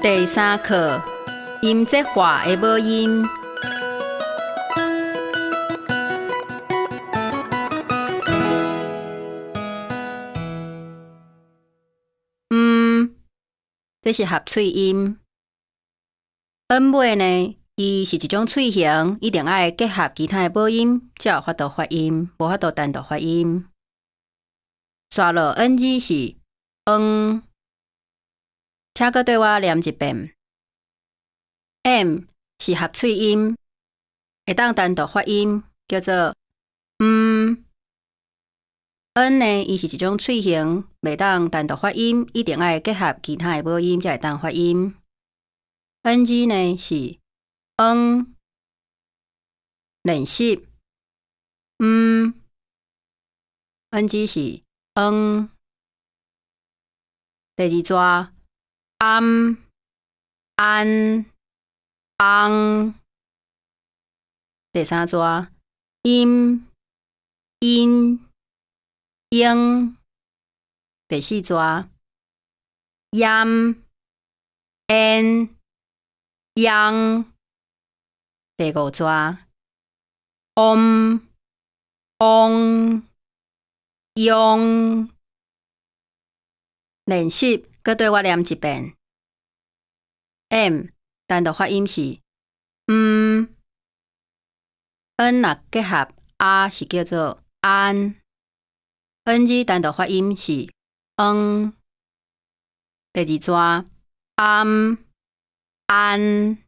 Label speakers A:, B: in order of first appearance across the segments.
A: 第三課，音節化的母音。嗯，這是合喙音。N 尾呢，伊是一種喙型，一定愛結合其他的母音，才有法度發音，無法度單獨發音。煞落 ng 是嗯，請閣綴我念一遍。M 是合喙音，會當單獨發音，叫做嗯。N 呢，伊是一種喙型，袂當單獨發音，一定愛結合其他的母音才會當發音。ng 呢是嗯，練習，嗯，ng 是嗯。第二逝，暗、安、翁。第三逝，音、因、英。第四逝，鹽、煙、秧。第五逝，嗡、翁、庸。練習，閣綴我念一遍。M 單獨發音是嗯，N 若結合 A 是叫做安，ng 單獨發音是嗯。第二逝，暗、安、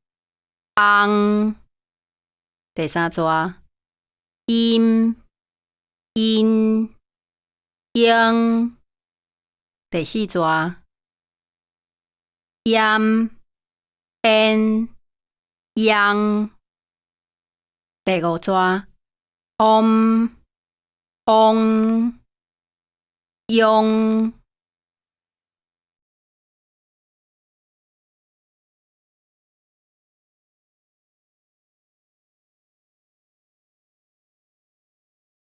A: 翁。第三逝，音、因、英。第四逝，鹽、煙、秧。第五逝，嗡、翁、庸。